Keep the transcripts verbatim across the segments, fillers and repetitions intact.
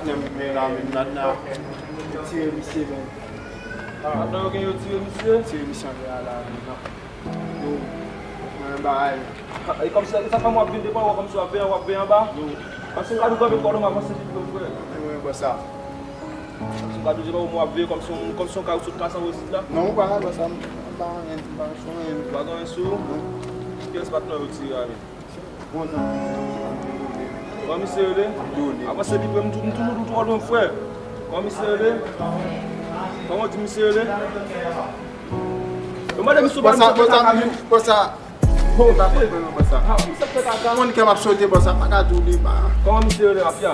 Nèg men la menm, Natna. Yo tire misye menm. Natna yo gen yo tire misye? Tire misye anlè a la menm. Yo, mwen bagay. E kòmsi sa fè m w ap vin devan, w ap kòmsi w ap vin, w ap vin anba. Paske m gade w kanpe twò lontan, m avanse vit vre, frè. Mwen, bò sa. Paske m gade w devan, w ap vin kòmsi yon, kòmsi yon kay ou sot kase anba isit la. Non, ou pa, bò sa, m pa anyen, m pa sou anyen. Ou pa gen anyen sou ou? Non. Kiyès patnè yo tire a menm? Bon, misye rele? Avanse vit vre, m tou, m toujou twò lwen, frè. Kòman misye rele? Kòman w di misye rele? Yo mande misye, bò sa, bò sa, bò sa. Ho, e pa fòt mwen non, bò sa. Ah, misye ap fè kaka. Moun kè m ap sote, bò sa, pa ka di w li pa. Kòman misye rele, mafya?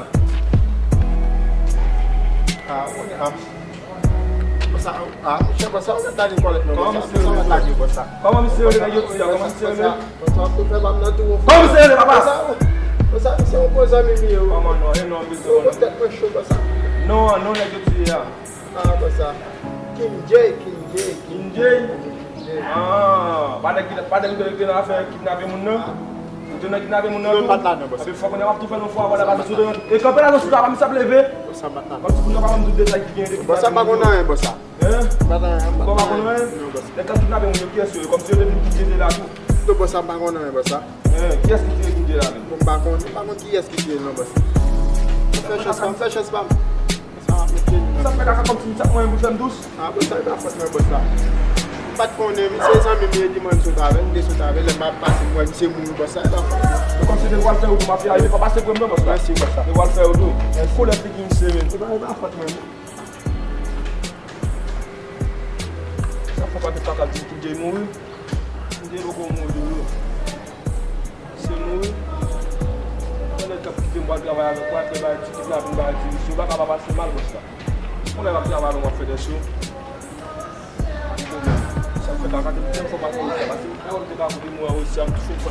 Ah, moun ap Bò sa, ah, monchè, bò sa, ou mèt lage kòlèt non, bò sa, bò sa, ou mèt lage, bò sa. Kòman misye rele, nèg yo di a? Kòman misye rele? Bò sa, ou fè pa m nan tou, ou fè. Kòman misye rele, papa? Bò sa, bò sa, misye yon bon zanmi m ye, wi. Kòman non, e non, misye, yon tèt mwen cho, bò sa. Non, non, nèg yo di a. Ah, bò sa. King J, King J, King J. King J? Ah, pa nèg ki, pa nèg ki te nan afè kidnape moun nan? Ou te nan kidnape moun nan tou? Non, m pa t ladan, bò sa. Epi fò konnen w ap tou fè yon fwa, wala, pase sou devan. E kanpe la, non, sou la, pa misye ap leve. Bò sa, m pa t ladan. Kòmsi pou nou pa ban m tout detay ki gen de kidnape moun nan. Bò sa, m pa konn anyen, bò sa. Hein? M pa t anyen, m pa t anyen. Non, bò sa. Nèg k ap kidnape moun yo, kiyès yo ye? Kòmsi yo te vin kidnape la tou. Non, bò sa, m pa konn anyen, bò sa. Hein? Kiyès ki tire King J la menm? Bon, m pa konn, m pa konn kiyès ki tire l non, bò sa. M fè chans pa m, m fè chans pa m. Sa fè kaka kòmsi misye ap manyen bouch fè m dous. Ah, bò sa, e pa fòt mwen, bò sa. M pa t konnen, misye zanmi m ye, li di mwen m sot avè l, m te sot avè l, lè m ap pase, m wè misye mouri, bò sa, e pa fòt mwen. Kòmsi te pral fè yo tou, mafya, yo pa pase pou m non, bò sa. Mèsi, bò sa. Te pral fè yo tou. Mèsi. Koulè figi misye menm. E pa, e pa fòt mwen. Sa fè pa te kaka di King J mouri. King J poko mouri toujou. Se mouri. Yon nèg k ap kite m pral travay avèk ou, al fè bagay ti kidnapin, bagay ti misye. Ou pa ka pa pase mal konsa. Yon nèg ap travay avè m, w ap fè dèso. Sa fè kaka te pite m fò pase konsa, pase m fè w te ka koute mwen osi, ap toufe fò.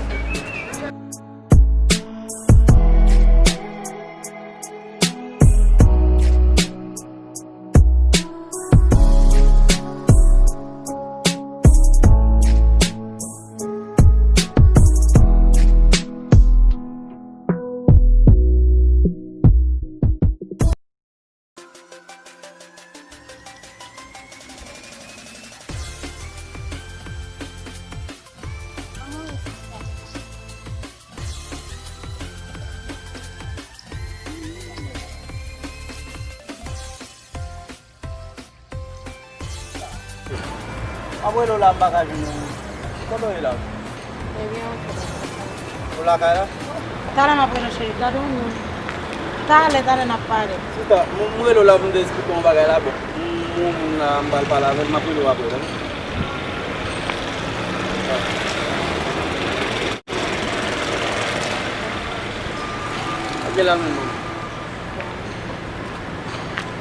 M ap rele w la, m pa ka jwenn ou. Kote w ye la? Ebyen, ok. Ou lakay la? Talè m ap rele w, cheri. Gade yon moun. Talè, talè n ap pale. Chita, m, m rele w la pou m te eksplike w yon bagay la. Bon, m, m, moun la, m pral pale avè l, m ap rele w apre, tande. Ap gen la menm non.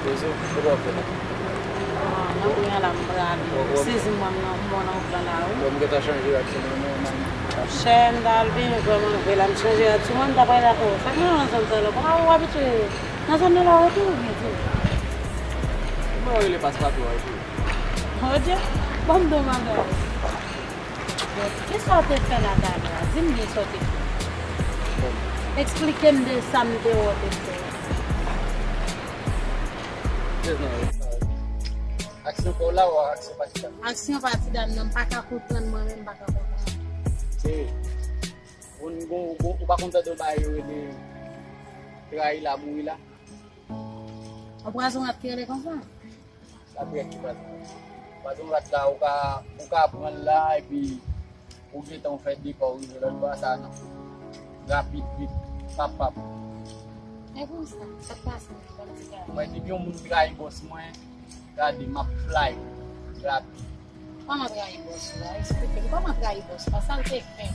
Koze, kote w ap fè la? Ah, nan kounya la m prale. Ou, ou sezi mwen, m nan, m nan wout lan la, wi. Bon, m gentan chanje rad sou mwen, non, man. Chè, m ta al benyen vrèman vre la, m chanje rad sou mwen, m ta pral avè w. Sa k mete w nan zòn sa la? Kòman ou abitye nan zòn nan la, ou tou, oubyen di m? Mwen rele pas patwon an tou. Odye, ban m di w bagay. Bon, kisa w te fè la talè a? Di m byen sa w te fè. Bon. Eksplike m de sa m te wè w te fè. Aksyon pa w la, ou aksyon pa ti dam? Aksyon pa ti dam nan, m pa ka konprann mwen menm, m pa ka konprann. Se, ou, ou, ou, ou pa konn tande yon bagay yo rele trayi la, mouri la? Yon pwazon rat ki rele konsa? Sa trè ki pwazon rat. Pwazon rat la, ou ka, ou ka pran l la, epi ou gentan w fè depa, ou rive lòt bò a, sa nan. Rapid, vit, pap, pap. E konsa, sa k pase, ban m ti gade. Mwen, depi yon moun trayi bòs mwen, gade, m ap fly, rapid. Kòman trayi bòs ou a? Eksplike m, kòman trayi bòs la? Sa l te fè?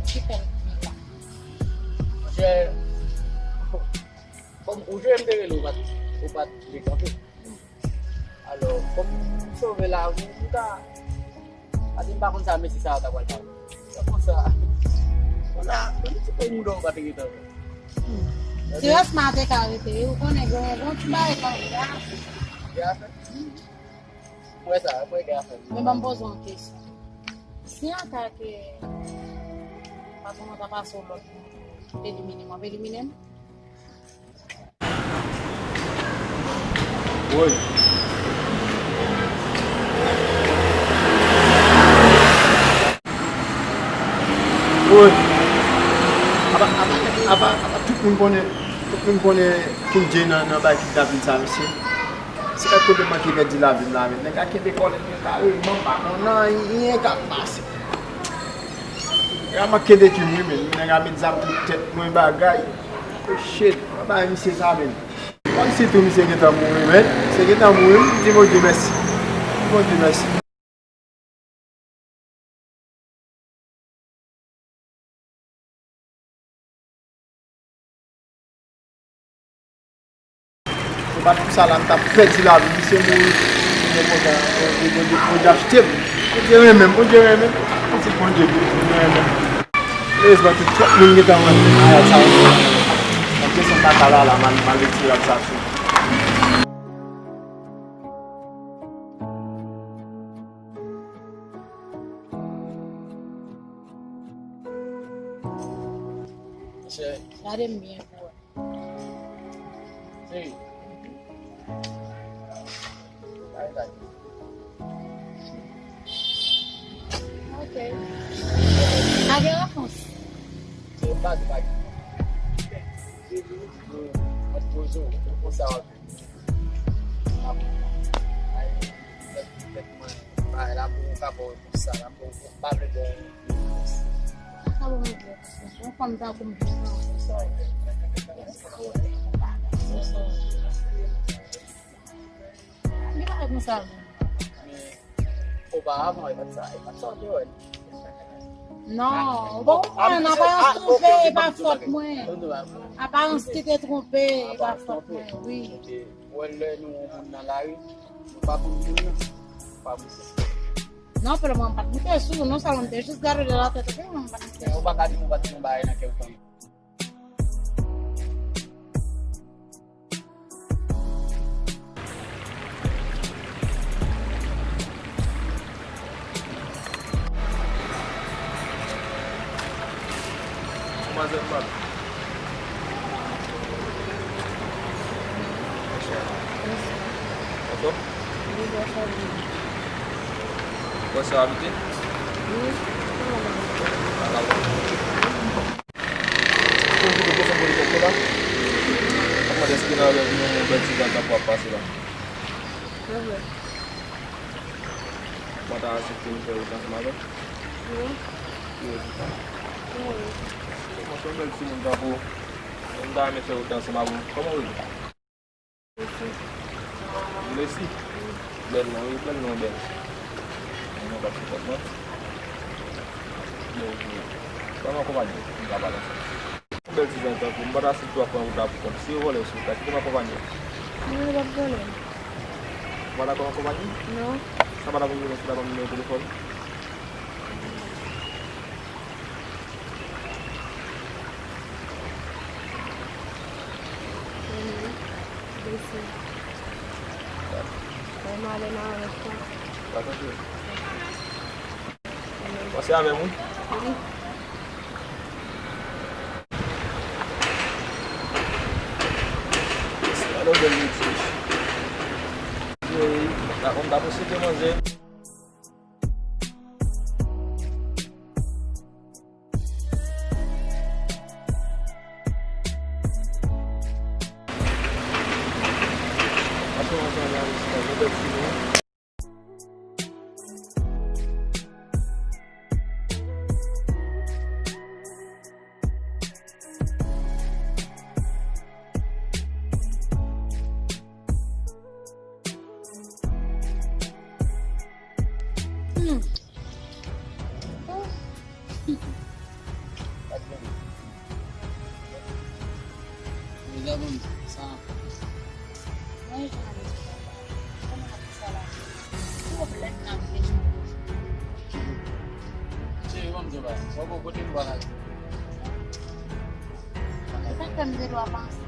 Ki fè l vin la? Monchè, kòm ou jwe m te rele, ou pa t, ou pa t vle kanpe. Alò, kòm m sove lavi w, m ta, pase m pa konn sa mesye sa yo ta pral ba ou. Se konsa. Konsa, menm ti po mouda ou pa te gentan wè. Ti rès m a te ka rete, ou konnen gen yon bon ti bagay k ap fè. Gen afè? M wè sa, m wè gen afè. Men ban m poze w yon kesyon. Si anta ke patwon an ta pase w lòt moun, elimine m, w ap elimine m? Woy. Woy. Apa, apa, apa, apa, tout moun konnen, tout moun konnen King J nan, nan bay kidnapin sa, mesye. Se kèk kote manke pèdi lavi m la, men nèg la kenbe kòlèt li kareman, pa konn anyen k ap pase. Nèg la manke de kim, wi, men nèg la met zam sou tèt mwen, bagay. Oh, shit, mwen bay misye sa, men. Kòmsi tou misye gentan mouri, men. Misye gentan mouri, m di Bondye mèsi. M di Bondye mèsi. Se pa t pou sa la m t ap pèdi lavi m, misye mouri. Bondye kontan, Bondye, Bondye, Bondye achte m. Bondye renmen m, Bondye renmen m. Pitit Bondye, Bondye renmen m. Erezman, tout, tout moun gentan wè ayat sa yo. Nan kesyon kaka la, la, mal, mal retire ayat sa sou. Cheri. Gade m byen pou wè. Cheri. Gade bagay. Ok. Pa gen repons. Se pa gen bagay. Se vini di nou, mwen poze w, konsa w ap vini. Ay, tèt, tèt mwen, bagay la, pou w ka ba w repons sa la, pou w pa vle ba w repons. Sa bon, mwen vle. Yon fanm tankou m jis nan. Li pa konsa menm. Men, oparavan, e pa t sa, e pa t sa w te wè. Non, ou pa konprann, aparans twonpe, e pa fòt mwen. Aparans ki te twonpe, e pa fòt mwen, wi. Ou wè lè nou wè yon moun nan lari, nou pa konn moun nan, nou pa konn se. Non, pou le moman, m pa t moute sou ou, non sèlman m te jis gade w de la tèt o pye, men m pa t moute sou ou. Ou pa ka di m ou pa t gen yon bagay nan kè w kanmenm. Manzè m pa. Anfòm? Wi, bonswa, wi. Bonswa, abite? Wi. Ala bon. Ou kite kote m poze kèk la? M ap mande èske nan rèv nou yon bèl ti zòn tankou ap pase la? Se vre. Mwen ta aksepte m fè wout ansanm avè w? Wi. Ki wout sa? Wi. Mwen se yon bèl timoun tankou w. M ta renmen fè wout ansanm avè w. Kòman w rele? Lesi. Lesi? Wi. Bèl non, wi, bèl non, bèl. Mwen pa sipòt mwen. Bon, wi. Ban m akonpanye w, m ka pale ansanm. Yon bèl ti zòn tankou w, m pa ta aksepte w ap pran wout la pou kont ou. Si yo vòlè w, silvouplè, kite m akonpanye w. Non, yo p ap vòlè m. Ou pa dakò m akonpanye w? Non. Sa pa ta pou m vini si w ta ban m nimewo telefòn ou? Mwen menm, Lesi. Mwen ale nan rèv sa. Pa santi w? Panse avè m, wi. Wi. Gade yon bèl metye. Wi, wi. Dakò, m ta posede manzè. Hmm. Oh. Mezanmi, sa. Mwen jan ap di papa. Kòman ap di sa la? Pwoblèm nan vle jwenn. Cheri, ban m di w bagay. Sa w kote nou pral ale? E sa k fè m gen dwa panse.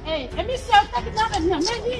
Ey, e misye, ou te kidnape m nan, men li.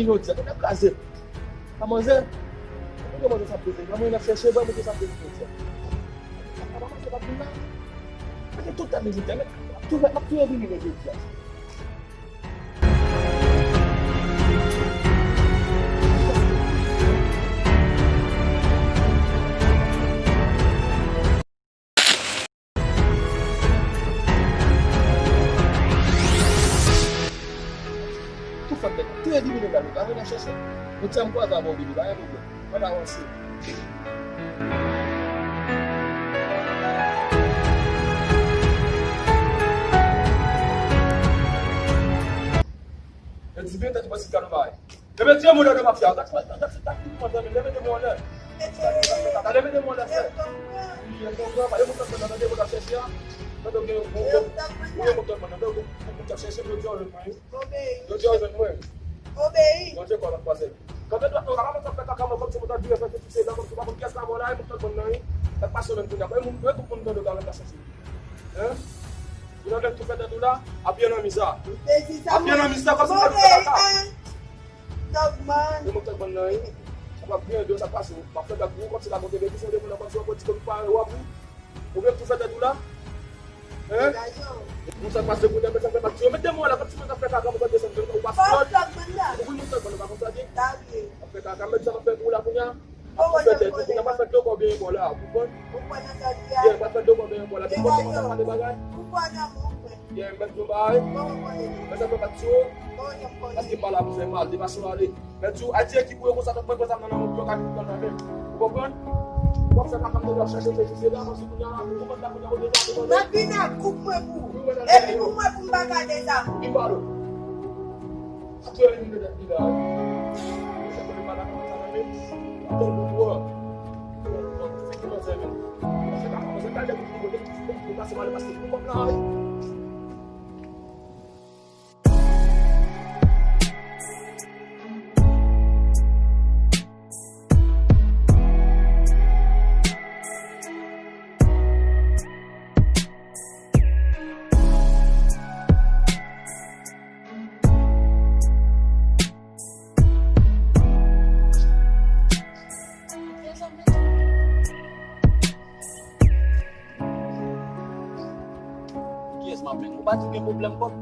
vini jodi a, tèt ap kraze m. A manzè, mwen gen manzè sa poze, mwen ap chèche, mwen gen sa poze jodi a. Papa manzè pa vin la. Mwen gen tout tan vin jodi a, men m ap tou, m ap tou vini jodi a. Tou fè bèt, tou elimine gade, pa vin nan chèche. Nou tèm kwaze avè w, baby, pa gen pwoblèm. Ann avanse. E di byen tèt ou pase kado bay. Leve de men w lè de mafya. Gad, gad, gad, gad, gad, leve de men w lè. Leve de men w lè, frè. Wi, e konpran. E moun k ap tande, moun k ap chèche a. Tande w gen yon, yon, yon moun k ap tande, yon moun k ap chèche, yo di w jwenn mwen. Yo di w jwenn mwen. Bondye kò l ap kwaze. Kanpe dwat non, kaka mwen k ap fè kaka mwen kòmsi mwen t ap vire fè sou se dan, kòmsi w pa konn kiyès k ap vòlè, moun k ap tande nan, e, sa k pase menm kounye a. E moun, e tout moun tande w ka remplase. Hein? Ou nan menm tou fè tèt ou la, ap byen nan miza. Ap byen nan miza kòmsi w pa fè kaka. Dogman. Yo mwen tèt bann nan, wi. Sa p ap byen, de sa k pase, w ap fè blag pou ou, kòmsi la monte, men ki fè w demoun nan kòmsi w ap di ke ou pa wè w ap ou. Ou menm tou fè tèt ou la. Hein? Moun sa k pase pou tèt, sa k fè blag, yo mete mwen la, kòmsi mwen t ap fè kaka, mwen t ap desann, ou pa flòt. Ou vin mwen tèt bann nan, pa konn sa di. Ap fè kaka, men sa m ap fè pou ou la kounye a. Ou fè tèt ou, kounye a pa fè dlo kò byen bò la, ou konprann? Ou kwè nan sa di a? Yeah, pa fè dlo kò byen bò la. Tout moun kòmanse ap pale bagay. Ou kwè nan mwen, ou kwè? Yeah, m mèt di w bagay. Kòman w konnen? Men sa fè pa di w. Kòman w konnen? Paske m pa la pou fè mal, de fason ale. Men di w, al di ekip ou yo konsa, tank mwen pran zam nan nan men w, pou yo ka vin pran nan men m. Ou konprann? W ap fè kaka m te dwe ap chache fè jis la, paske kounye a, ou konprann sa kounye a, ou deja konprann. Nan final, koup mwen pou ou. Epi pou mwen, pou m pa ka dezame. Vin pale. Ap tou elimine tèt li la, wi. Misye konnen pa la kòman sa nan men. Ap tann pou ou an. Fè ki manzè menm. Misye ka kòmanse gade pou li kote pou pase pale paske pou kòb la, wi. Kiyès m ap mennen? Ou pa di w gen pwoblèm kòb?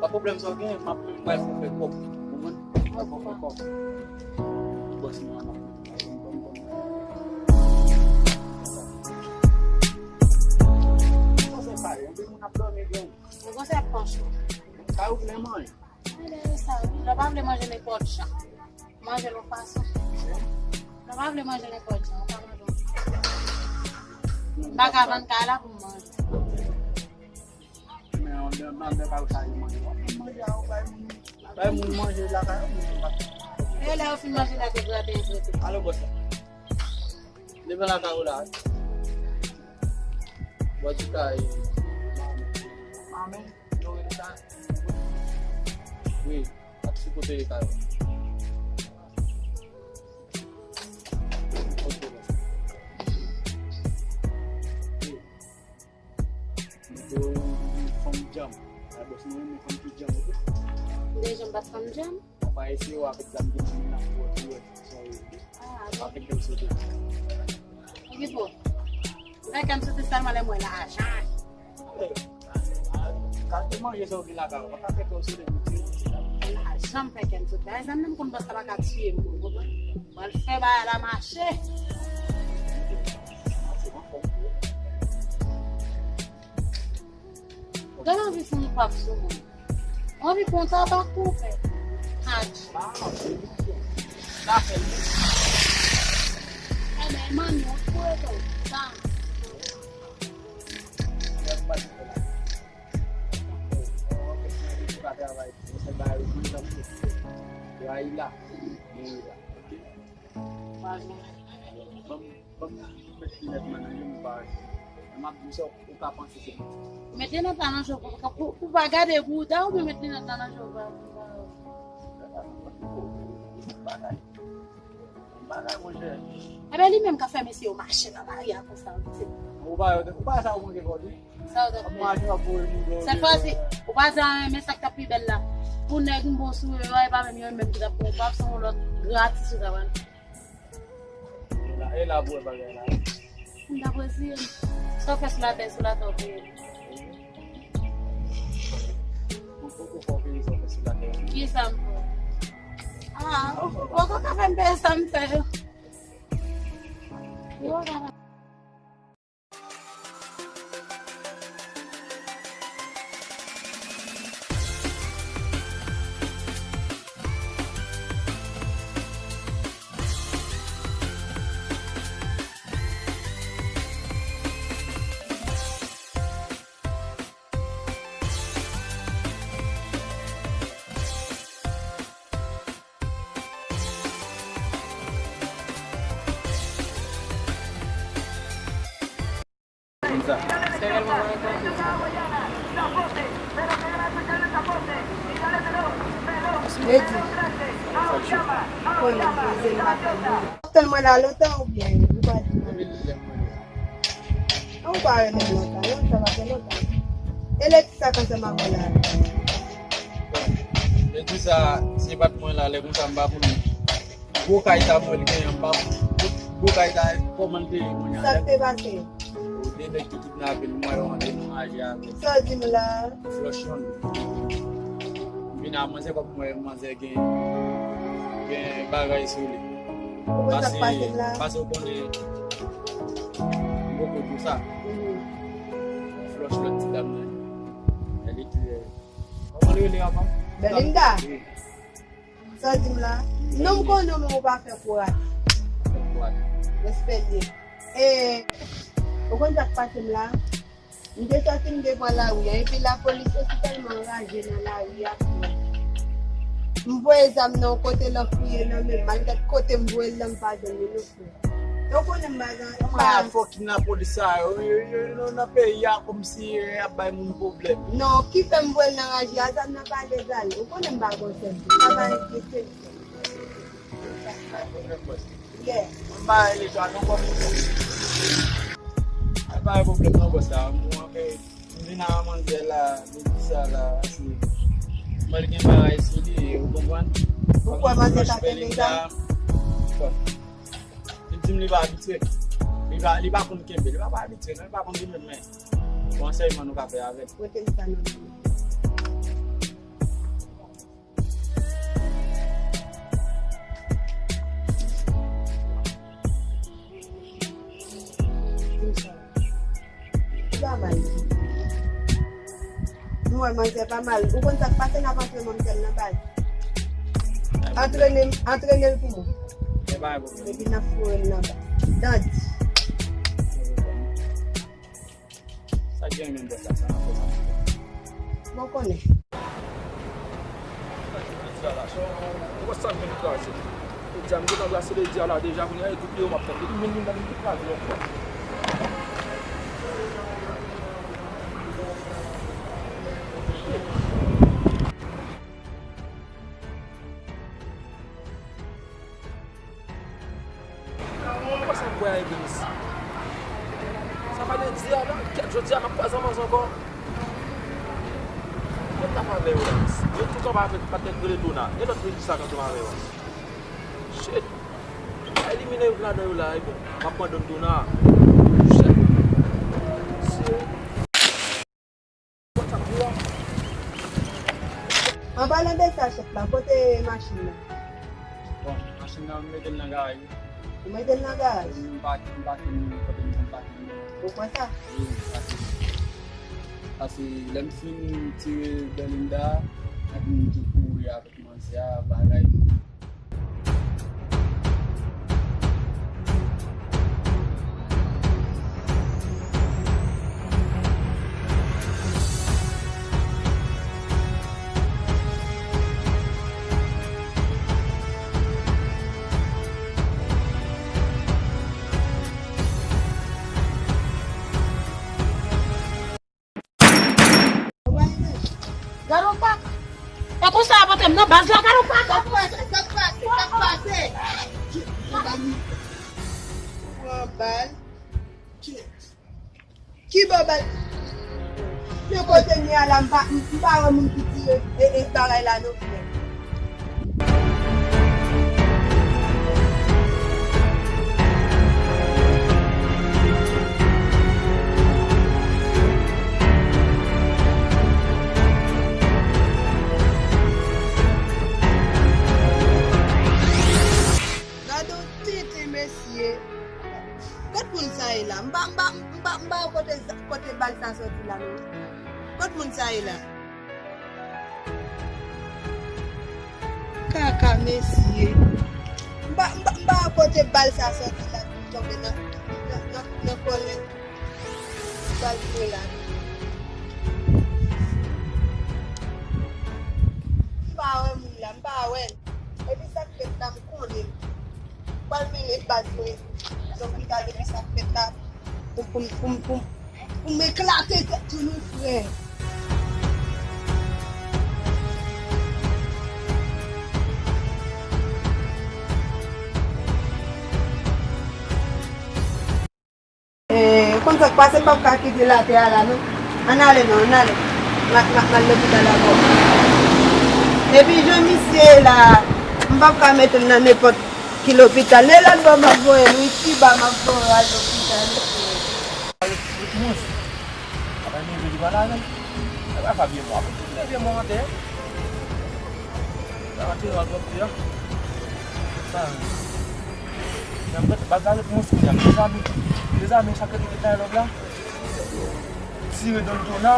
Pa pwoblèm sa w genyen, m ap mennen w al pou fè kòb. Ou konprann? Al pou fè kòb. Bòs mwen an ap mennen w al pou fè kòb. Ou panse pa yon moun ap dòmi gen. Ou panse ap panch ou. Sa ou vle manje? Lè w pa vle manje nenpòt jan, manje l yon fason. Lè w pa vle manje nenpòt jan, ou ka manje yon fason. M pa ka vann kay la pou m manje. Nan, nan, nan kay ou sa, li manje. W ap vin manje a, ou bay moun. Bay moun manje lakay ou, moun pa. E lè yo fin manje la, te graten, graten. Alo, bòs la. Leve lakay ou la. Bò di kay. Mamen, yo rele sa. Wi, ak sou kote kay ou. Ok, bòs. Wi. Mete yon fanm djanm. Ay, bòs, mwen renmen fanm ki djanm, oke? Deja m pa t fanm djanm. Pa eseye w avèk dam ki nan pou wè, pou wè sa w ye. Ah, bon. Avèk dam sote. Epi bon. Lè kè m sote sèlman lè m wè lajan. Kalite manje sa w gen lakay ou, pa ka fè kè w sote pou ti. Lajan fè kè m sote. Ay, zanmi m konn bòs la pa ka tiye m, ou konprann? Mwen fè bagay la mache. Gade anvi fè yon pak sou mwen. Anvi pran tabak tou, frè. Aj. Sa fè l. Enben, manmi, ou koure tou. Sa. Ban m, ban m met linèt mwen nan je m, m pa wè. M ap di w sa ou ka panse se mwen. Met linèt la nan je w, pou, pou, pou pa gade bouda oubyen met linèt la nan je w, pa, pa. Bagay. Bagay, monchè. Enben, li menm k ap fè mesye yo mache nan lari a konsa, wi. Ou pa, ou pa sa ou manke kò, wi. Sa w t ap fè? Sèl fwa si ou pa jan renmen sa k t ap pi bèl la. Pou nèg m bon sou yo, e pa menm yo menm ki t ap pran w, p ap se yon lòt gratis yo t ap al. E la, e la pou wè bagay la. M t ap reziye m. Sa w fè sou latè, sou latè w pou ye. Ou poko fè w peye sa w fè sou latè. Kisa m fè? Ah, ou poko ka fè m peye sa m fè yo. Yo, Redi. Konnen, poze m ap tann. Tann mwen la lontan oubyen ou pa di mwen? Ou pa renmen m lontan, non, sa pa fè lontan. E lè kisa k ansanm avè w la? Lè kisa, se pa t mwen la, lè konsa m pa konn. Gwo kay sa mwen li genyen anba. Gwo kay sa, kòman l te ye kounye a? Sa k te pase? Ou te nèg ki kidnape l, mwen yo antre nan raje avè l. Sa w di m la? Flòch yonn. M vin a manzè, kòm mwen manzè gen, gen bagay sou li. Ou konn sa k pase m la? Pase, pase ou konnen m poko di w sa. Mhm. Flòch lòt ti dam nan. Li te, kòman li rele ankò? Belinda. Wi. Sa w di m la? Non m konnen w, men ou pa fè kouraj. Fè kouraj. Respè l ye. E, ou konn sa k pase m la? M te sòti m te pran lari a, epi lapolis yo si tèlman anraje nan lari a pou mwen. M voye zam nan yon kote l anfouye nan men m, malgre kote m voye l la, m pa jwenn li non. Yo konnen m pa gen, m pa. Mwen a fòk ki nan polis sa yo, yo, yo, yo nan peyi a kòmsi, eh, y ap bay moun pwoblèm. Non, ki fè m voye l nan raje a, zam nan pa legal. Ou konnen m pa gon sèvis. Sa pa egziste. Yeah. M pa rele twa non kòm. Sa pa gen pwoblèm non bòs la. Mwen, eh, M vin a manzè la, li di sa la, se, mwen gen bagay sou li, ou konprann? Ou kwè manzè ta kenbe zam? Bon. Li di m li pa abitye. Li pa, li pa konn kenbe, li pa, pa abitye, non, li pa konn kenbe, men bon ansèyman nou ka fè avè l. Pote m sa nan men. Li pa mal. Nou wè manzè pa mal. Ou konn sa k pase, n ap antre manzè nan baz. Antrene, antrene l pou mwen. Epi n ap foure l nan baz. Dandi. Sa k gen menm bòs la, sa n ap fè sa. Bon konnen. Jodi a la, se yon gwo sa m vin kraze. Jodi a, m te anbrase ledi a la deja, kounye a, e tout yo m ap tann. Depi m vin, vin, vin kraze yon fwa. Mwen pa sa m kwè a Evelis. Sa pa de di a non, kèt jodi a m ap kwaze manzè ankò. Mwen t ap avè yo la. Yo tout anba avèk patnè k rele Dona. E lòt rejis la k ansanm avè yo a. Shit. Elimine youn ladan yo la, ebyen. M ap pran Don Dona. Shit. Shit. An palan de sa, chèf la, kote machin nan? Bon, machin nan, m mete l nan garaj wi. Ou mete l nan garaj? Wi, m pake, m pake l kote m konn pake l. Ou kwè sa? Wi, m pake l. Paske lè m fin tire Belinda, epi m tou kouri avèk manzè a, bagay. Gad on pak. E konsa a pote m nan baz la, gad on pak. Sa k pase, sa k pase, sa k pase? Pran bal. Ki bò bal? Men kote m ye a la, m pa, m pa wè moun ki tire e, e bagay la non, frè. Gade yon tenten mesye. Kot moun sa ye la? M pa, m pa, m pa, m pa wè kote, kote bal sa soti la non. Kot moun sa ye la? Kaka mesye. M pa, m pa, m pa wè kote bal sa soti la pou l tonbe nan, nan, nan, nan kòlèt. Bal jwe la. M pa wè moun la, m pa wè l. Epi sa k fèt la, m konnen. M pral mennen baz mwen lopital epi sa k fèt la pou, pou, pou, pou, pou m eklate tèt tou non, frè. Eh, konn sa k pase, m p ap ka kite l atè a la non. Ann ale non, ann ale. M a, m a, m al lopital ankò. Epi jan misye ye la, m p ap ka mete l nan nenpòt ki lopital. E lòt bò m ap voye l wi, Kiba m ap voye l al lopital. Tout moun. Apa ni vye pa la menm. Apa pa vye mwa. Tout vye mwa atè. Sa atè al pran pye a. Sa. Nan mèt baz la ret mons kounye a. Mezanmi, mezanmi, sa k ret nan lòb la. Tire Don Dona.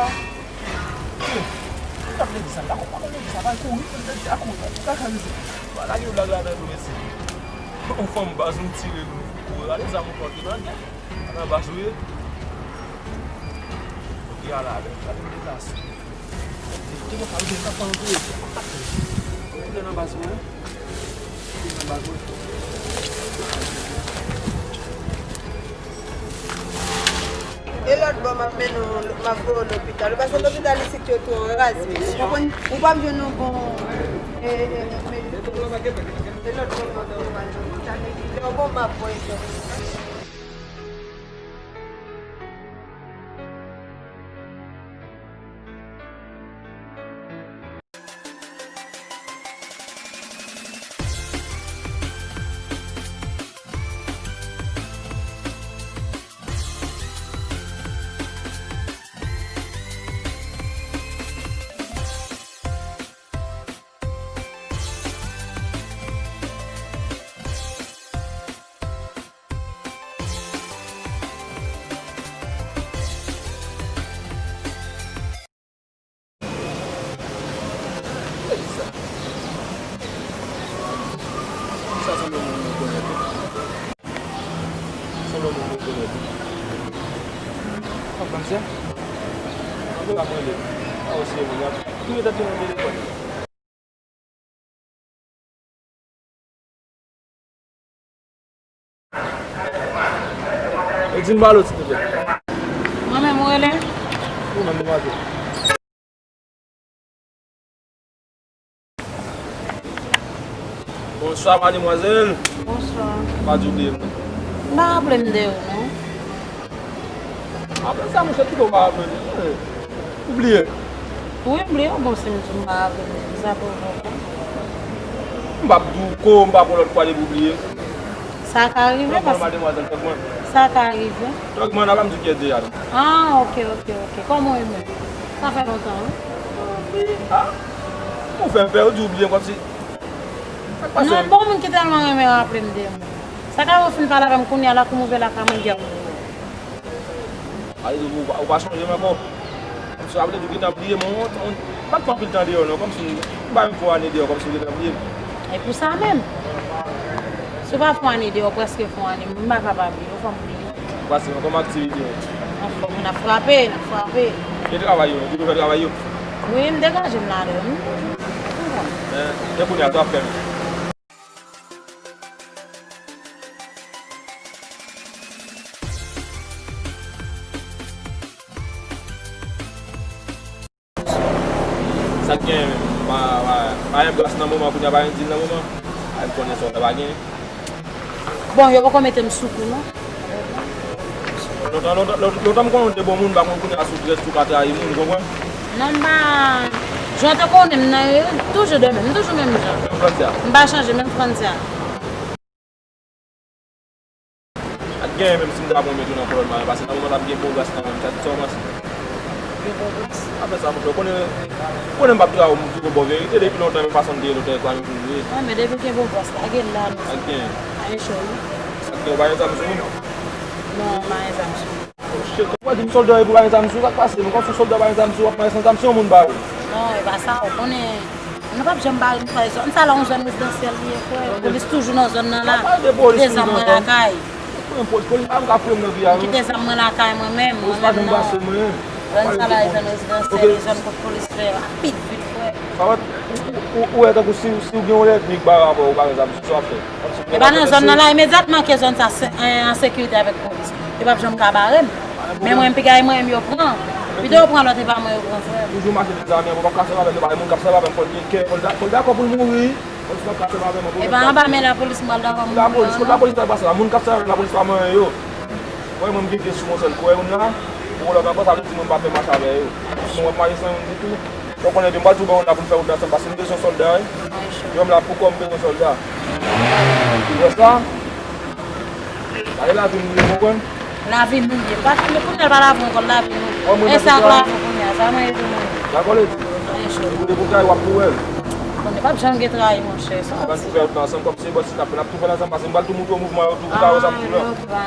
Sa vle di sa, pa konn, pa konn di sa, pa kouri, pa kouri, pa kouri. Pa lage blag la nan nou mesye. On fanm baz nou tire nou. Kouri ale zam ou pran ki nan. Anaba sou ye. Ok, ala avè. Gade m deplase. Tout moun ka vin nan fanm tou. Ou konnen nan baz mwen. Ou nan baz mwen. E lòt bò, m ap mennen w, m ap voye w lopital. Ou pa se lopital isit yo tou anraz, wi. Ou konn, ou p ap jwenn yon bon, e, e, e, e lòt bò, m ap voye w lopital. Lè w bon, m ap voye w. Sa sanble moun mwen konnen tou. Sanble moun mwen konnen tou. Kòmanse? Anpil ap rele. Sa w serye, moun, y ap touye tèt yo nan telefòn. Edi m pale w, silvouplè. Mwen menm, ou rele? Ou menm, demwazèl. Bonswa, mademwazèl. Bonswa. Pa di w bliye m, non. M pa raple m de ou, non. Apre sa, monchè, kite w pa raple m. Ou bliye? Wi, m bliye w. Bon, si m di w m pa raple m de ou, sa pwovoke. M p ap di w ko, m p ap yon lòt fwa depi w bliye. Sa ka rive, paske mademwazèl, tòg mwen. Sa ka rive. Tòg mwen, n ap di kiyès deja, non. Ah, ok, ok, ok. Kòman w ye menm? Sa fè lontan, wi. Ah, ou fè m pè, ou di w bliye m kòmsi. Sa k pase? Non, bon, moun ki tèlman renmen raple m de moun. Sa ka ou fin pale avè m kounye a la, kou m ouvè lakay mwen, gè w. Ale, ou, ou pa sonje m ankò. Sa vle di ou gentan bliye m, on, on, m pa t fè anpil tan deyò non, kòmsi m pa menm fè yon ane deyò, kòmsi ou gentan bliye m. E pou sa menm. Si w pa fè yon ane deyò, prèske fè yon ane, m pa kapab bliye w, fò m bliye w. Pase, kòman aktivite yo? Anfòm, n ap frape, n ap frape. E travay yo, ou toujou fè travay yo? Wi, m degaje m ladan yo, m toujou. Men, e kounye a, sa w ap fè menm? Sa k gen, pa, pa, pa gen bras nan moman, kounye a pa gen dil nan moman. A, m konnen sa w fè pa gen. Bon, yo poko mete m sou kou, non. Lontan, lontan, lontan, lontan m konnen w te bon moun, m pa konn kounye a si w trèt, si w ka trayi moun, ou konprann? Non, m pa, jan w te konnen m nan, toujou de menm, m toujou menm jan. Menm frè m se a. M pa chanje, menm frè m se a. Ak genyen menm si m ta pran mèt yo nan kolòn mwen, paske nan moman sa m gen bon gras nan men m, sa di sa w panse? Gen bon gras. Apre sa, monchè, ou konnen, ou konnen m p ap trayi w, m di w bon verite, depi lontan menm fason m te ye lontan, e pa menm jan m ye. Wi, men depi gen bon gras, lage l la non. Ak genyen. Pa gen cho, wi. Sa k gen, ou pa gen zam sou ou? Non, m pa gen zam sou mwen. Oh shit, ou di m sòlda epi w pa gen zam sou, sa k pase? Men kòmsi sòlda pa gen zam sou, w ap mare san zam, se yon moun bare w. Non, e pa sa, ou konnen, nou p ap janm bare nou frè, zòn sa la yon zòn rezidansyèl li ye, frè. Polis toujou nan zòn nan la. Kite zam mwen lakay. Polis, polis pa janm ka fouye m nan vi a non. Kite zam mwen lakay mwen menm, mwen menm non. Zòn sa la e zòn rezidansyèl, e zòn kot polis fè rapid vit, frè. Ou, ou, ou wè tankou si, si w gen yon lènmi k bare avè w, ou pa gen zam sou, sa w ap fè? E pa nan zòn nan la, imedyatman ke zòn sa se, en, an sekirite avèk polis, yo p ap janm ka bare m. Men mwen, m piga e mwen menm yo pran. Pito yo pran lòt, e pa mwen yo pran, frè m. Toujou mache dezame, bon, p ap ka sèvi avè l, e pa moun k ap sèvi avè m, fò l gen kè, fò l da-, fò l dakò pou l mouri. Fò l pa ka sèvi avè m, bon. E pa anba men lapolis m pral dakò pou l mouri, non. Lapolis, lapolis ta pase la, moun k ap sèvi avè lapolis pa manyen yo. Wè, mwen, m gen kè sou yon sèl kou, wè, moun nan, pou lòt ankò, sa vle di mwen pa fè mache avè yo. Mwen, w ap mache san youn ditou. Donk, konnen byen, m pral tou ba w la pou n fè wout la ansanm, paske m bezwen sòlda, wi. Yo, m la pou kò m bezwen sòlda. Ou wè sa? Gade lavi m, ou konprann? Lavi nou ye. Pa kounye a pa lavi ankò, lavi nou. E sa k lavi kounye a, sa mwen ye tou mwen. Dakò, lady. Ou depi w trayi, w ap pou wè l. Konnen p ap janm gen trayi, monchè. Sa w ap di? N ap tou fè wout la ansanm, kòmsi bòs si n ap fè, n ap tou fè l ansanm, paske m pral tou moutre w mouvman yo, tou pou ka wè sa m tou la.